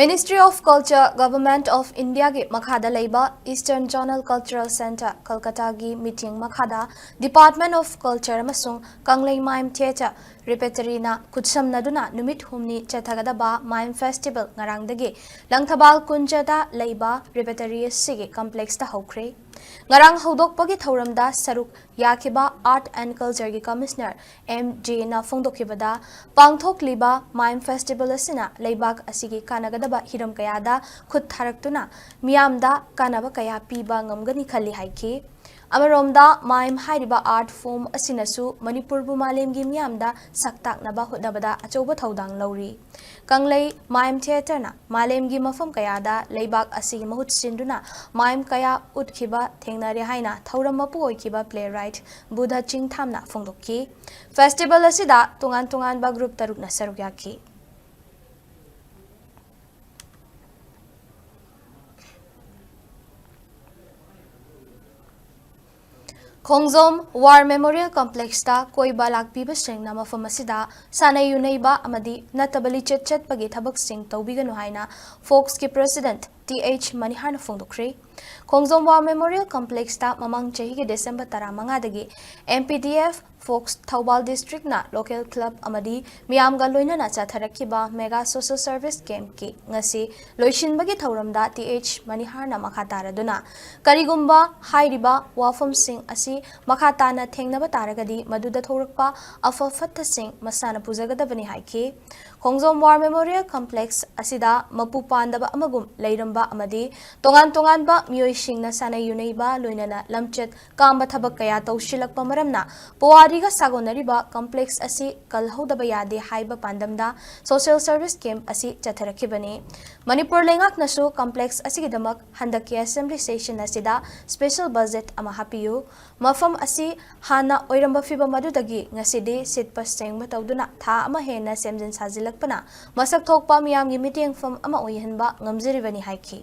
Ministry of Culture, Government of Indiaꯒꯤ ꯃꯈꯥꯗ ꯂꯩꯕ Eastern Zonal Cultural Centre, ꯀꯜꯀꯇꯥꯒꯤ ꯃꯤꯠꯌꯦꯡ ꯃꯈꯥꯗ Department of Culture ꯑꯃꯁꯨꯡ ꯀꯪꯂꯩ Mime Theatre Repertoryꯅ ꯈꯨꯠꯁꯝꯅꯗꯨꯅ ꯅꯨꯃꯤꯠ ꯍꯨꯝꯅꯤ ꯆꯠꯊꯒꯗꯕ Mime Festival ꯉꯔꯥꯡꯗꯒꯤ ꯂꯪꯊꯕꯥꯜ ꯀꯨꯟꯖꯗ ꯂꯩꯕ Repertory ꯑꯁꯤꯒꯤ complexꯇ ꯍꯧꯈ꯭ꯔꯦ꯫ ꯉꯔꯥꯡ ꯍꯧꯗꯣꯛꯄꯒꯤ ꯊꯧꯔꯝꯗ ꯁꯔꯨꯛ ꯌꯥꯈꯤꯕ Art and Cultureꯒꯤ Commissioner M Jꯅ ꯐꯣꯡꯗꯣꯛꯈꯤꯕꯗ, ꯄꯥꯡꯊꯣꯛꯂꯤꯕ Mime Festival ꯑꯁꯤꯅ ꯂꯩꯕꯥꯛ ꯑꯁꯤꯒꯤ ꯀꯥꯟꯅꯒꯗꯕ ꯍꯤꯔꯝ ꯀꯌꯥꯗ ꯈꯨꯠ ꯊꯥꯔꯛꯇꯨꯅ ꯃꯤꯌꯥꯝꯗ ꯀꯥꯟꯅꯕ ꯀꯌꯥ ꯄꯤꯕ ꯉꯝꯒꯅꯤ ꯈꯜꯂꯤ ꯍꯥꯏꯈꯤ꯫ ꯑꯃꯔꯣꯝꯗ, Mime ꯍꯥꯏꯔꯤꯕ art form ꯑꯁꯤꯅꯁꯨ ꯃꯅꯤꯄꯨꯔꯕꯨ ꯃꯥꯂꯦꯝꯒꯤ ꯃꯤꯌꯥꯝꯗ ꯁꯛ ꯇꯥꯛꯅꯕ ꯍꯣꯠꯅꯕꯗ ꯑꯆꯧꯕ ꯊꯧꯗꯥꯡ ꯂꯧꯔꯤ꯫ ꯀꯪꯂꯩ Mime Theatreꯅ ꯃꯥꯂꯦꯝꯒꯤ ꯃꯐꯝ ꯀꯌꯥꯗ ꯂꯩꯕꯥꯛ ꯑꯁꯤꯒꯤ ꯃꯍꯨꯠ ꯁꯤꯟꯗꯨꯅ mime ꯀꯌꯥ ꯎꯠꯈꯤꯕ ꯊꯦꯡꯅꯔꯦ ꯍꯥꯏꯅ ꯊꯧꯔꯝ ꯃꯄꯨ ꯑꯣꯏꯈꯤꯕ playwright ꯕꯨꯙ ꯆꯤꯡꯊꯥꯝꯅ ꯐꯣꯡꯗꯣꯛꯈꯤ꯫ Festival ꯑꯁꯤꯗ ꯇꯣꯉꯥꯟ ꯇꯣꯉꯥꯟꯕ group ꯇꯔꯨꯛꯅ ꯁꯔꯨꯛ ꯌꯥꯈꯤ꯫ ꯈꯣꯡꯖꯣꯝ ꯋꯥꯔ ꯃꯦꯃꯣꯔꯤꯌꯦꯜ ꯀꯝꯄ꯭ꯂꯦꯛꯁꯇ ꯀꯣꯏꯕ ꯂꯥꯛꯄꯤꯕꯁꯤꯡꯅ ꯃꯐꯝ ꯑꯁꯤꯗ ꯁꯥꯟꯅ ꯌꯨꯅꯩꯕ ꯑꯃꯗꯤ ꯅꯠꯇꯕ ꯂꯤꯆꯠ ꯆꯠꯄꯒꯤ ꯊꯕꯛꯁꯤꯡ ꯇꯧꯕꯤꯒꯅꯨ ꯍꯥꯏꯅ ꯐꯣꯛꯁꯀꯤ ꯄ꯭ꯔꯦꯁꯤꯗꯦꯟꯠ ꯇꯤ ꯑꯩꯆ ꯃꯅꯤꯍꯥꯔꯅ ꯐꯣꯡꯗꯣꯛꯈ꯭ꯔꯦ꯫ ꯈꯣꯡꯖꯣꯝ ꯋꯥꯔ ꯃꯦꯃꯣꯔꯤꯌꯦꯜ ꯀꯝꯄ꯭ꯂꯦꯛꯁꯇ ꯃꯃꯥꯡ ꯆꯍꯤꯒꯤ ꯗꯤꯁꯦꯝꯕꯔ ꯇꯔꯥꯃꯉꯥꯗꯒꯤ ꯑꯦꯝ ꯄꯤ ꯗꯤ ꯑꯦꯐ ꯐꯣꯛꯁ ꯊꯧꯕꯥꯜ ꯗꯤꯁꯇ꯭ꯔꯤꯛꯅ ꯂꯣꯀꯦꯜ ꯀ꯭ꯂꯕ ꯑꯃꯗꯤ ꯃꯤꯌꯥꯝꯒ ꯂꯣꯏꯅꯅ ꯆꯠꯊꯔꯛꯈꯤꯕ ꯃꯦꯒꯥ ꯁꯣꯁꯦꯜ ꯁꯔꯚꯤꯁ ꯀꯦꯝꯞꯀꯤ ꯉꯁꯤ ꯂꯣꯏꯁꯤꯟꯕꯒꯤ ꯊꯧꯔꯝꯗ ꯇꯤ ꯑꯩꯆ ꯃꯅꯤꯍꯥꯔꯅ ꯃꯈꯥ ꯇꯥꯔꯗꯨꯅ, ꯀꯔꯤꯒꯨꯝꯕ ꯍꯥꯏꯔꯤꯕ ꯋꯥꯐꯝꯁꯤꯡ ꯑꯁꯤ ꯃꯈꯥ ꯇꯥꯅ ꯊꯦꯡꯅꯕ ꯇꯥꯔꯒꯗꯤ ꯃꯗꯨꯗ ꯊꯣꯛꯂꯛꯄ ꯑꯐ ꯐꯠꯇꯁꯤꯡ ꯃꯁꯥꯅ ꯄꯨꯖꯒꯗꯕꯅꯤ ꯍꯥꯏꯈꯤ꯫ ꯈꯣꯡꯖꯣꯝ ꯋꯥꯔ ꯃꯦꯃꯣꯔꯤꯌꯦꯜ ꯀꯝꯄ꯭ꯂꯦꯛꯁ ꯑꯁꯤꯗ ꯃꯄꯨ ꯄꯥꯟꯗꯕ ꯑꯃꯒꯨꯝ ꯂꯩꯔꯝꯕ ꯑꯃꯗꯤ ꯇꯣꯉꯥꯟ ꯇꯣꯉꯥꯟꯕ ꯃꯤꯑꯣꯏꯁꯤꯡꯅ ꯁꯥꯟꯅ ꯌꯨꯅꯩꯕ ꯂꯣꯏꯅꯅ ꯂꯝꯆꯠ ꯀꯥꯝꯕ ꯊꯕꯛ ꯀꯌꯥ ꯇꯧꯁꯤꯜꯂꯛꯄ ꯃꯔꯝꯅ ꯄꯨꯋꯥꯔꯤꯒ ꯁꯥꯒꯣꯟꯅꯔꯤꯕ ꯀꯝꯄ꯭ꯂꯦꯛꯁ ꯑꯁꯤ ꯀꯜꯍꯧꯗꯕ ꯌꯥꯗꯦ ꯍꯥꯏꯕ ꯄꯥꯟꯗꯝꯗ ꯁꯣꯁꯦꯜ ꯁꯔꯚꯤꯁ ꯀꯦꯝꯞ ꯑꯁꯤ ꯆꯠꯊꯔꯛꯈꯤꯕꯅꯤ꯫ ꯃꯅꯤꯄꯨꯔ ꯂꯩꯉꯥꯛꯅꯁꯨ ꯀꯝꯄ꯭ꯂꯦꯛꯁ ꯑꯁꯤꯒꯤꯗꯃꯛ ꯍꯟꯗꯛꯀꯤ ꯑꯦꯁꯦꯝꯕ꯭ꯂꯤ ꯁꯦꯁꯟ ꯑꯁꯤꯗ ꯁ꯭ꯄꯦꯁꯦꯜ ꯕꯖꯦꯠ ꯑꯃ ꯍꯥꯞꯄꯤꯌꯨ, ꯃꯐꯝ ꯑꯁꯤ ꯍꯥꯟꯅ ꯑꯣꯏꯔꯝꯕ ꯐꯤꯕꯝ ꯑꯗꯨꯗꯒꯤ ꯉꯁꯤꯗꯤ ꯁꯤꯠꯄ ꯁꯦꯡꯕ ꯇꯧꯗꯨꯅ ꯊꯥ ꯑꯃ ꯍꯦꯟꯅ ꯁꯦꯝꯖꯤꯟ ꯁꯥꯖꯤꯜꯂꯛꯄꯅ ꯃꯁꯛ ꯊꯣꯛꯄ ꯃꯤꯌꯥꯝꯒꯤ ꯃꯤꯠꯌꯦꯡꯐꯝ ꯑꯃ ꯑꯣꯏꯍꯟꯕ ꯉꯝꯖꯔꯤꯕꯅꯤ ꯍꯥꯏꯈꯤ꯫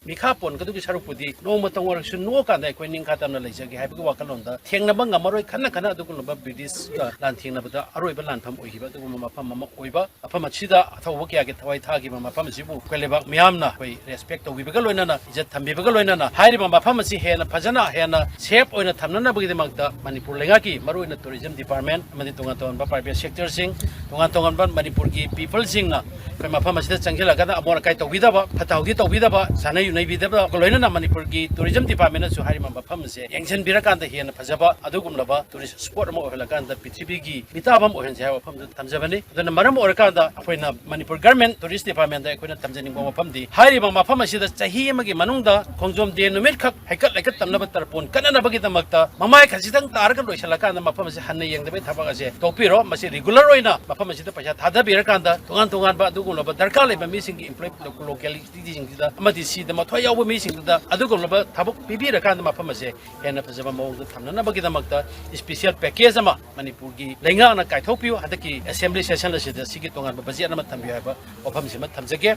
ꯃꯤꯈꯥ ꯄꯣꯟꯒꯗꯧꯒꯤ ꯁꯔꯨꯛꯄꯨꯗꯤ ꯅꯣꯡꯃꯇꯪ ꯑꯣꯏꯔꯁꯨ ꯅꯣꯛꯑꯀꯥꯟꯗ ꯑꯩꯈꯣꯏ ꯅꯤꯡꯈꯥ ꯇꯝꯅ ꯂꯩꯖꯒꯦ ꯍꯥꯏꯕꯒꯤ ꯋꯥꯈꯜꯂꯣꯟꯗ ꯊꯦꯡꯅꯕ ꯉꯝꯃꯔꯣꯏ꯫ ꯈꯟꯅ ꯈꯟꯅ ꯑꯗꯨꯒꯨꯝꯂꯕ ꯕ꯭ꯔꯤꯇꯤꯁꯀ ꯂꯥꯟꯊꯦꯡꯅꯕꯗ ꯑꯔꯣꯏꯕ ꯂꯥꯟꯐꯝ ꯑꯣꯏꯈꯤꯕ ꯑꯗꯨꯒꯨꯝꯕ ꯃꯐꯝ ꯑꯃ ꯑꯣꯏꯕ, ꯃꯐꯝ ꯑꯁꯤꯗ ꯑꯊꯧꯕ ꯀꯌꯥꯒꯤ ꯊꯋꯥꯏ ꯊꯥꯈꯤꯕ ꯃꯐꯝ ꯑꯁꯤꯕꯨ ꯑꯩꯈꯣꯏ ꯂꯩꯕꯥꯛ ꯃꯤꯌꯥꯝꯅ ꯑꯩꯈꯣꯏ ꯔꯦꯁꯄꯦꯛ ꯇꯧꯕꯤꯕꯒ ꯂꯣꯏꯅꯅ, ꯏꯖꯠ ꯊꯝꯕꯤꯕꯒ ꯂꯣꯏꯅꯅ, ꯍꯥꯏꯔꯤꯕ ꯃꯐꯝ ꯑꯁꯤ ꯍꯦꯟꯅ ꯐꯖꯅ, ꯍꯦꯟꯅ ꯁꯦꯐ ꯑꯣꯏꯅ ꯊꯝꯅꯅꯕꯒꯤꯗꯃꯛꯇ ꯃꯅꯤꯄꯨꯔ ꯂꯩꯉꯥꯛꯀꯤ ꯃꯔꯨꯑꯣꯏꯅ ꯇꯨꯔꯤꯖꯝ ꯗꯤꯄꯥꯔꯠꯃꯦꯟ ꯑꯃꯗꯤ ꯇꯣꯉꯥꯟ ꯇꯣꯉꯥꯟꯕ ꯄ꯭ꯔꯥꯏꯚꯦꯠ ꯁꯦꯛꯇꯔꯁꯤꯡ, ꯇꯣꯉꯥꯟ ꯇꯣꯉꯥꯟꯕ ꯃꯅꯤꯄꯨꯔꯒꯤ ꯄꯤꯄꯜꯁꯤꯡꯅ ꯑꯩꯈꯣꯏ ꯃꯐꯝ ꯑꯁꯤꯗ ꯆꯪꯁꯤꯜꯂꯒꯅ ꯑꯃꯣꯠ ꯑꯀꯥꯏ ꯇꯧꯕꯤꯗꯕ, ꯐꯠꯇ ꯍꯥꯎꯗꯤ ꯇꯧꯕꯤꯗꯕ, ꯁꯥꯟꯅ ꯌꯨꯅꯩꯕꯤꯗꯕ, ꯂꯣꯏꯅꯅ ꯃꯅꯤꯄꯨꯔꯒꯤ ꯇꯨꯔꯤꯖꯝ ꯗꯤꯄꯥꯔꯠꯃꯦꯟꯅꯁꯨ ꯍꯥꯏꯔꯤꯕ ꯃꯐꯝ ꯑꯁꯦ ꯌꯦꯡꯁꯤꯟꯕꯤꯔꯀꯥꯟꯗ ꯍꯦꯟꯅ ꯐꯖꯕ ꯑꯗꯨꯒꯨꯝꯂꯕ ꯇꯨꯔꯤꯁ ꯁ꯭ꯄꯣꯠ ꯑꯃ ꯑꯣꯏꯍꯜꯂꯀꯥꯟꯗ ꯄ꯭ꯔꯤꯊꯤꯕꯤꯒꯤ ꯃꯤꯇꯥꯕ ꯑꯃ ꯑꯣꯏꯍꯟꯁꯦ ꯍꯥꯏꯕ ꯋꯥꯐꯝꯗꯨ ꯊꯝꯖꯕꯅꯤ꯫ ꯑꯗꯨꯅ ꯃꯔꯝ ꯑꯣꯏꯔꯀꯥꯟꯗ ꯑꯩꯈꯣꯏꯅ ꯃꯅꯤꯄꯨꯔ ꯒꯔꯃꯦꯟ ꯇꯨꯔꯤꯁ ꯗꯤꯄꯥꯔꯠꯃꯦꯟꯗ ꯑꯩꯈꯣꯏꯅ ꯊꯝꯖꯅꯤꯡꯕ ꯋꯥꯐꯝꯗꯤ, ꯍꯥꯏꯔꯤꯕ ꯃꯐꯝ ꯑꯁꯤꯗ ꯆꯍꯤ ꯑꯃꯒꯤ ꯃꯅꯨꯡꯗ ꯈꯣꯡꯖꯣꯝ ꯗꯦ ꯅꯨꯃꯤꯠꯈꯛ ꯍꯩꯀꯠ ꯂꯩꯀꯠ ꯇꯝꯅꯕ ꯇꯔꯄꯣꯟ ꯀꯠꯅꯅꯕꯒꯤꯗꯃꯛꯇ ꯃꯃꯥꯏ ꯈꯖꯤꯛꯇꯪ ꯇꯥꯔꯒ ꯂꯣꯏꯁꯤꯜꯂꯀꯥꯟꯗ ꯃꯐꯝ ꯑꯁꯤ ꯍꯟꯅ ꯌꯦꯡꯗꯕꯒꯤ ꯊꯕꯛ ꯑꯁꯦ ꯇꯣꯛꯄꯤꯔꯣ꯫ ꯃꯁꯤ ꯔꯤꯒꯨꯂꯔ ꯑꯣꯏꯅ ꯃꯐꯝ ꯑꯁꯤꯗ ꯄꯩꯁꯥ ꯊꯥꯗꯕꯤꯔꯀꯥꯟꯗ ꯇꯣꯉꯥꯟ ꯇꯣꯉꯥꯟꯕ ꯑꯗꯨꯒꯨꯝꯂꯕ ꯗꯔꯀꯥꯔ ꯂꯩꯕ ꯃꯤꯁꯤꯡꯒꯤ ꯑꯦꯝꯄ꯭ꯂꯣꯏ ꯂꯣꯀꯦꯂꯤꯇꯤꯁꯤꯡꯁꯤꯗ ꯑꯃꯗꯤ ꯁꯤꯗ ꯃꯊ꯭ꯋꯥꯏ ꯌꯥꯎꯕ ꯃꯤꯁꯤꯡꯗꯨꯗ ꯑꯗꯨꯒꯨꯝꯂꯕ ꯊꯕꯛ ꯄꯤꯕꯤꯔꯀꯥꯟꯗ ꯃꯐꯝ ꯑꯁꯦ ꯍꯦꯟꯅ ꯐꯖꯕ ꯃꯑꯣꯡꯗ ꯊꯝꯅꯅꯕꯒꯤꯗꯃꯛꯇ ꯏꯁꯄꯤꯁꯦꯜ ꯄꯦꯀꯦꯖ ꯑꯃ ꯃꯅꯤꯄꯨꯔꯒꯤ ꯂꯩꯉꯥꯛꯅ ꯀꯥꯏꯊꯣꯛꯄꯤꯌꯨ꯫ ꯍꯟꯗꯛꯀꯤ ꯑꯦꯁꯦꯝꯕ꯭ꯂꯤ ꯁꯦꯁꯟ ꯑꯁꯤꯗ ꯁꯤꯒꯤ ꯇꯣꯉꯥꯟꯕ ꯕꯖꯦꯠ ꯑꯃ ꯊꯝꯕꯤꯌꯨ ꯍꯥꯏꯕ ꯋꯥꯐꯝꯁꯤꯃ ꯊꯝꯖꯒꯦ꯫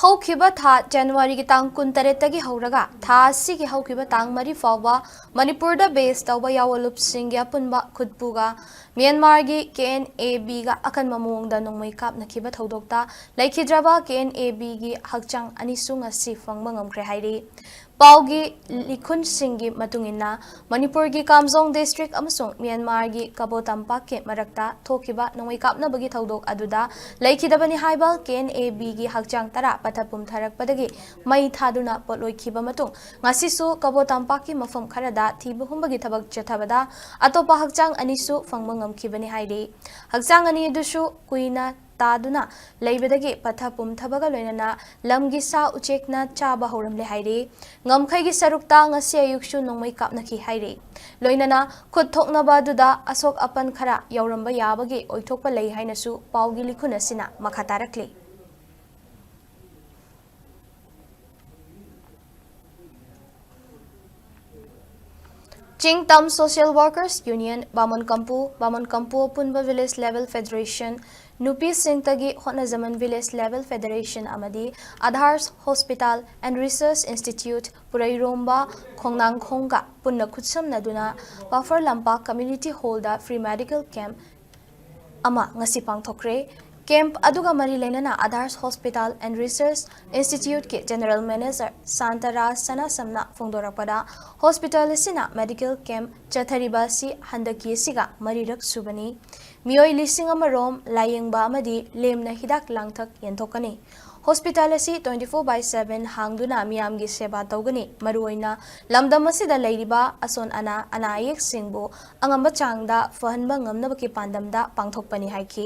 ꯍꯧꯈꯤꯕ ꯊꯥ ꯖꯅꯋꯥꯔꯤꯒꯤ ꯇꯥꯡ ꯀꯨꯟꯇꯔꯦꯠꯇꯒꯤ ꯍꯧꯔꯒ ꯊꯥ ꯑꯁꯤꯒꯤ ꯍꯧꯈꯤꯕ ꯇꯥꯡ ꯃꯔꯤ ꯐꯥꯎꯕ ꯃꯅꯤꯄꯨꯔꯗ ꯕꯦꯁ ꯇꯧꯕ ꯌꯥꯑꯣꯂꯨꯞꯁꯤꯡꯒꯤ ꯑꯄꯨꯟꯕ ꯈꯨꯠꯄꯨꯒ ꯃ꯭ꯌꯥꯟꯃꯥꯔꯒꯤ ꯀꯦ ꯑꯦꯟ ꯑꯦ ꯕꯤꯒ ꯑꯀꯟꯕ ꯃꯑꯣꯡꯗ ꯅꯣꯡꯃꯩ ꯀꯥꯞꯅꯈꯤꯕ ꯊꯧꯗꯣꯛꯇ ꯂꯩꯈꯤꯗ꯭ꯔꯕ ꯀꯦ ꯑꯦꯟ ꯑꯦ ꯕꯤꯒꯤ ꯍꯛꯆꯥꯡ ꯑꯅꯤꯁꯨ ꯉꯁꯤ ꯐꯪꯕ ꯉꯝꯈ꯭ꯔꯦ ꯍꯥꯏꯔꯤ꯫ ꯄꯥꯎꯒꯤ ꯂꯤꯈꯨꯟꯁꯤꯡꯒꯤ ꯃꯇꯨꯡ ꯏꯟꯅ, ꯃꯅꯤꯄꯨꯔꯒꯤ ꯀꯥꯝꯖꯣꯡ ꯗꯤꯁꯇ꯭ꯔꯤꯛ ꯑꯃꯁꯨꯡ ꯃ꯭ꯌꯥꯟꯃꯥꯔꯒꯤ ꯀꯕꯣ ꯇꯝꯄꯥꯛꯀꯤ ꯃꯔꯛꯇ ꯊꯣꯛꯈꯤꯕ ꯅꯣꯡꯃꯩ ꯀꯥꯞꯅꯕꯒꯤ ꯊꯧꯗꯣꯛ ꯑꯗꯨꯗ ꯂꯩꯈꯤꯗꯕꯅꯤ ꯍꯥꯏꯕ ꯀꯦ ꯑꯦꯟ ꯑꯦ ꯕꯤꯒꯤ ꯍꯛꯆꯥꯡ ꯇꯔꯥ ꯄꯠꯊ ꯄꯨꯝꯊꯔꯛꯄꯗꯒꯤ ꯃꯩ ꯊꯥꯗꯨꯅ ꯄꯣꯠꯂꯣꯏꯈꯤꯕ ꯃꯇꯨꯡ, ꯉꯁꯤꯁꯨ ꯀꯕꯣ ꯇꯝꯄꯥꯛꯀꯤ ꯃꯐꯝ ꯈꯔꯗ ꯊꯤꯕ ꯍꯨꯝꯕꯒꯤ ꯊꯕꯛ ꯆꯠꯊꯕꯗ ꯑꯇꯣꯞꯄ ꯍꯛꯆꯥꯡ ꯑꯅꯤꯁꯨ ꯐꯪꯕ ꯉꯝꯈꯤꯕꯅꯤ ꯍꯥꯏꯔꯤ꯫ ꯍꯛꯆꯥꯡ ꯑꯅꯤ ꯑꯗꯨꯁꯨ ꯀꯨꯏꯅ ꯇꯥꯗꯨꯅ ꯂꯩꯕꯗꯒꯤ ꯄꯠꯊ ꯄꯨꯝꯊꯕꯒ ꯂꯣꯏꯅꯅ ꯂꯝꯒꯤ ꯁꯥ ꯎꯆꯦꯛꯅ ꯆꯥꯕ ꯍꯧꯔꯝꯂꯦ ꯍꯥꯏꯔꯤ꯫ ꯉꯝꯈꯩꯒꯤ ꯁꯔꯨꯛꯇ ꯉꯁꯤ ꯑꯌꯨꯛꯁꯨ ꯅꯣꯡꯃꯩ ꯀꯥꯞꯅꯈꯤ ꯍꯥꯏꯔꯤ꯫ ꯂꯣꯏꯅꯅ ꯈꯨꯠ ꯊꯣꯛꯅꯕ ꯑꯗꯨꯗ ꯑꯁꯣꯛ ꯑꯄꯟ ꯈꯔ ꯌꯥꯎꯔꯝꯕ ꯌꯥꯕꯒꯤ ꯑꯣꯏꯊꯣꯛꯄ ꯂꯩ ꯍꯥꯏꯅꯁꯨ ꯄꯥꯎꯒꯤ ꯂꯤꯈꯨꯟ ꯑꯁꯤꯅ ꯃꯈꯥ ꯇꯥꯔꯛꯂꯤ꯫ ꯆꯤꯡ ꯇꯝ ꯁꯣꯁꯤꯌꯦꯜ ꯋꯥꯔꯀꯔꯁ ꯌꯨꯅꯤꯌꯟ, ꯕꯥꯃꯣꯟ ꯀꯝꯄꯨ, ꯕꯥꯃꯣꯟ ꯀꯝꯄꯨ ꯑꯄꯨꯟꯕ ꯚꯤꯂꯦꯖ ꯂꯦꯚꯦꯜ ꯐꯦꯗꯔꯦꯁꯟ, ꯅꯨꯄꯤꯁꯤꯡꯇꯒꯤ ꯍꯣꯠꯅꯖꯃꯟ ꯚꯤꯂꯦꯖ ꯂꯦꯚꯦꯜ ꯐꯦꯗꯔꯦꯁꯟ ꯑꯃꯗꯤ ꯑꯙꯥꯔꯁ ꯍꯣꯁꯄꯤꯇꯥꯜ ꯑꯦꯟ ꯔꯤꯁꯔꯁ ꯏꯟꯁꯇꯤꯇ꯭ꯌꯨꯠ ꯄꯨꯔꯩꯔꯣꯝꯕ ꯈꯣꯡꯅꯥꯡꯈꯣꯡꯒ ꯄꯨꯟꯅ ꯈꯨꯠꯁꯝꯅꯗꯨꯅ ꯄꯥꯐꯔ ꯂꯝꯄꯥꯛ ꯀꯝꯃ꯭ꯌꯨꯅꯤꯇꯤ ꯍꯣꯜꯗ ꯐ꯭ꯔꯤ ꯃꯦꯗꯤꯀꯦꯜ ꯀꯦꯝꯞ ꯑꯃ ꯉꯁꯤ ꯄꯥꯡꯊꯣꯛꯈ꯭ꯔꯦ꯫ ꯀꯦꯝꯞ ꯑꯗꯨꯒ ꯃꯔꯤ ꯂꯩꯅꯅ ꯑꯙꯥꯔꯁ ꯍꯣꯁꯄꯤꯇꯥꯜ ꯑꯦꯟ ꯔꯤꯁꯔꯁ ꯏꯟꯁꯇꯤꯇ꯭ꯌꯨꯠꯀꯤ ꯖꯦꯅꯔꯦꯜ ꯃꯦꯅꯦꯖꯔ ꯁꯥꯟꯇꯔꯥꯖ ꯁꯅꯥꯁꯝꯅ ꯐꯣꯡꯗꯣꯔꯛꯄꯗ, ꯍꯣꯁꯄꯤꯇꯥꯜ ꯑꯁꯤꯅ ꯃꯦꯗꯤꯀꯦꯜ ꯀꯦꯝꯞ ꯆꯠꯊꯔꯤꯕ ꯑꯁꯤ ꯍꯟꯗꯛꯀꯤ ꯑꯁꯤꯒ ꯃꯔꯤꯔꯛ ꯁꯨꯕꯅꯤ꯫ ꯃꯤꯑꯣꯏ ꯂꯤꯁꯤꯡ ꯑꯃ ꯔꯣꯝ ꯂꯥꯌꯦꯡꯕ ꯑꯃꯗꯤ ꯂꯦꯝꯅ ꯍꯤꯗꯥꯛ ꯂꯥꯡꯊꯛ ꯌꯦꯟꯊꯣꯛꯀꯅꯤ꯫ ꯍꯣꯁꯄꯤꯇꯥꯜ ꯑꯁꯤ twenty four by seven ꯍꯥꯡꯗꯨꯅ ꯃꯤꯌꯥꯝꯒꯤ ꯁꯦꯕꯥ ꯇꯧꯒꯅꯤ꯫ ꯃꯔꯨꯑꯣꯏꯅ ꯂꯝꯗꯝ ꯑꯁꯤꯗ ꯂꯩꯔꯤꯕ ꯑꯁꯣꯟ ꯑꯅꯥ, ꯑꯅꯥ ꯑꯌꯦꯛꯁꯤꯡꯕꯨ ꯑꯉꯝꯕ ꯆꯥꯡꯗ ꯐꯍꯟꯕ ꯉꯝꯅꯕꯒꯤ ꯄꯥꯟꯗꯝꯗ ꯄꯥꯡꯊꯣꯛꯄꯅꯤ ꯍꯥꯏꯈꯤ꯫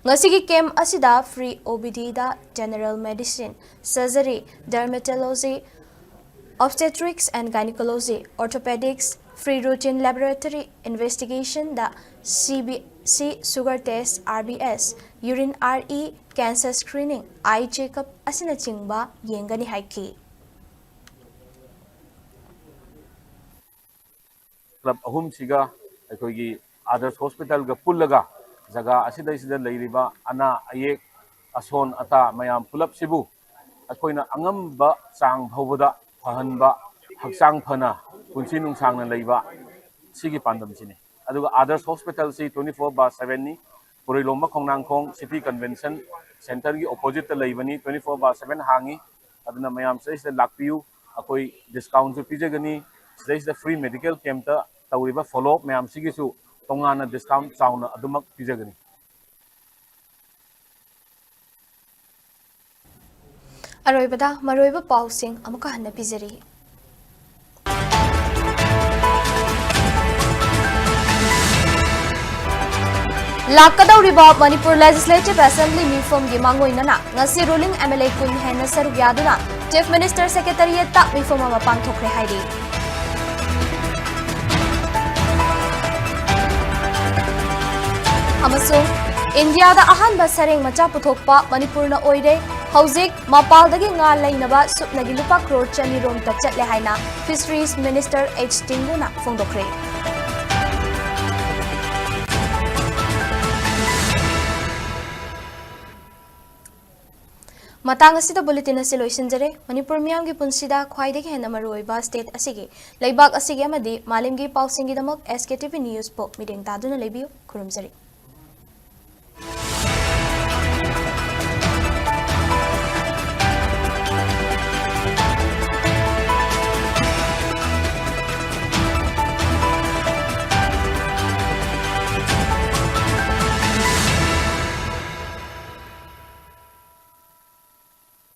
ꯉꯁꯤꯒꯤ ꯀꯦꯝꯞ ꯑꯁꯤꯗ ꯐ꯭ꯔꯤ ꯑꯣ ꯕꯤ ꯗꯤꯗ general medicine, surgery, dermatology, obstetrics and gynecology, orthopedics, free routine laboratory investigationꯗ ꯁꯤ ꯕꯤ ꯁꯤ, sugar test, R B S, urine R E, cancer screening, eye checkup ꯑꯁꯤꯅꯆꯤꯡꯕ ꯌꯦꯡꯒꯅꯤ ꯍꯥꯏꯈꯤ꯫ ꯀ꯭ꯂꯕ ꯑꯍꯨꯝꯁꯤꯒ ꯑꯩꯈꯣꯏꯒꯤ ꯑꯥꯗꯔꯁ ꯍꯣꯁꯄꯤꯇꯥꯜꯒ ꯄꯨꯜꯂꯒ ꯖꯒꯥ ꯑꯁꯤꯗꯩꯁꯤꯗ ꯂꯩꯔꯤꯕ ꯑꯅꯥ ꯑꯌꯦꯛ, ꯑꯁꯣꯟ ꯑꯇꯥ ꯃꯌꯥꯝ ꯄꯨꯂꯞꯁꯤꯕꯨ ꯑꯩꯈꯣꯏꯅ ꯑꯉꯝꯕ ꯆꯥꯡ ꯐꯥꯎꯕꯗ ꯐꯍꯟꯕ, ꯍꯛꯆꯥꯡ ꯐꯅ ꯄꯨꯟꯁꯤ ꯅꯨꯡꯁꯥꯡꯅ ꯂꯩꯕ, ꯁꯤꯒꯤ ꯄꯥꯟꯗꯝꯁꯤꯅꯤ꯫ ꯑꯗꯨꯒ Adarsh ꯍꯣꯁꯄꯤꯇꯥꯜꯁꯤ twenty four bar seven ꯅꯤ꯫ ꯄꯨꯔꯩꯂꯣꯝꯕ ꯈꯣꯡꯅꯥꯡꯈꯣꯡ ꯁꯤꯇꯤ ꯀꯟꯚꯦꯟꯁꯟ ꯁꯦꯟꯇꯔꯒꯤ ꯑꯣꯄꯣꯖꯤꯠꯇ ꯂꯩꯕꯅꯤ꯫ Twenty four bar seven ꯍꯥꯡꯉꯤ꯫ ꯑꯗꯨꯅ ꯃꯌꯥꯝ ꯁꯤꯗꯩꯁꯤꯗ ꯂꯥꯛꯄꯤꯌꯨ꯫ ꯑꯩꯈꯣꯏ ꯗꯤꯁꯀꯥꯎꯟꯁꯨ ꯄꯤꯖꯒꯅꯤ꯫ ꯁꯤꯗꯩꯁꯤꯗ ꯐ꯭ꯔꯤ ꯃꯦꯗꯤꯀꯦꯜ ꯀꯦꯝꯞꯇ ꯇꯧꯔꯤꯕ ꯐꯣꯂꯣ ꯑꯞ ꯃꯌꯥꯝꯁꯤꯒꯤꯁꯨ ꯇꯣꯉꯥꯟꯅ ꯗꯤꯁꯀꯥꯎꯟ ꯆꯥꯎꯅ ꯑꯗꯨꯃꯛ ꯄꯤꯖꯒꯅꯤ꯫ ꯑꯔꯣꯏꯕꯗ ꯃꯔꯨꯑꯣꯏꯕ ꯄꯥꯎꯁꯤꯡ ꯑꯃꯨꯛꯀ ꯍꯟꯅ ꯄꯤꯖꯔꯤ꯫ ꯂꯥꯛꯀꯗꯧꯔꯤꯕ ꯃꯅꯤꯄꯨꯔ ꯂꯦꯖꯤꯁꯂꯦꯇꯤꯚ ꯑꯦꯁꯦꯝꯕ꯭ꯂꯤ ꯃꯤꯐꯝꯒꯤ ꯃꯥꯡꯑꯣꯏꯅꯅ ꯉꯁꯤ ꯔꯨꯂꯤꯡ ꯑꯦꯝ ꯑꯦꯜ ꯑꯦ ꯀꯨꯟ ꯍꯦꯟꯅ ꯁꯔꯨꯛ ꯌꯥꯗꯨꯅ ꯆꯤꯐ ꯃꯤꯅꯤꯁꯇꯔ ꯁꯦꯀ꯭ꯔꯦꯇꯔꯤꯌꯦꯠꯇ ꯃꯤꯐꯝ ꯑꯃ ꯄꯥꯡꯊꯣꯛꯈ꯭ꯔꯦ ꯍꯥꯏꯔꯤ꯫ ꯑꯃꯁꯨꯡ ꯏꯟꯗꯤꯌꯥꯗ ꯑꯍꯥꯟꯕ ꯁꯔꯦꯡ ꯃꯆꯥ ꯄꯨꯊꯣꯛꯄ ꯃꯅꯤꯄꯨꯔꯅ ꯑꯣꯏꯔꯦ꯫ ꯍꯧꯖꯤꯛ ꯃꯄꯥꯜꯗꯒꯤ ꯉꯥ ꯂꯩꯅꯕ ꯁꯨꯞꯅꯒꯤ ꯂꯨꯄꯥ ꯀ꯭ꯔꯣꯔ ꯆꯅꯤ ꯔꯣꯝꯇ ꯆꯠꯂꯦ ꯍꯥꯏꯅ ꯐꯤꯁꯔꯤꯁ ꯃꯤꯅꯤꯁꯇꯔ ꯑꯩꯆ ꯇꯤꯡꯒꯨꯅ ꯐꯣꯡꯗꯣꯛꯈ꯭ꯔꯦ꯫ ꯃꯇꯥꯡ ꯑꯁꯤꯗ ꯕꯨꯂꯦꯇꯤꯟ ꯑꯁꯤ ꯂꯣꯏꯁꯤꯟꯖꯔꯦ꯫ ꯃꯅꯤꯄꯨꯔ ꯃꯤꯌꯥꯝꯒꯤ ꯄꯨꯟꯁꯤꯗ ꯈ꯭ꯋꯥꯏꯗꯒꯤ ꯍꯦꯟꯅ ꯃꯔꯨꯑꯣꯏꯕ ꯁ꯭ꯇꯦꯠ ꯑꯁꯤꯒꯤ, ꯂꯩꯕꯥꯛ ꯑꯁꯤꯒꯤ ꯑꯃꯗꯤ ꯃꯥꯂꯦꯝꯒꯤ ꯄꯥꯎꯁꯤꯡꯒꯤꯗꯃꯛ ꯑꯦꯁ ꯀꯦ ꯇꯤ ꯚꯤ ꯅ꯭ꯌꯨꯁꯄꯨ ꯃꯤꯠꯌꯦꯡ ꯇꯥꯗꯨꯅ ꯂꯩꯕꯤꯌꯨ꯫ ꯈꯨꯔꯨꯝꯖꯔꯤ꯫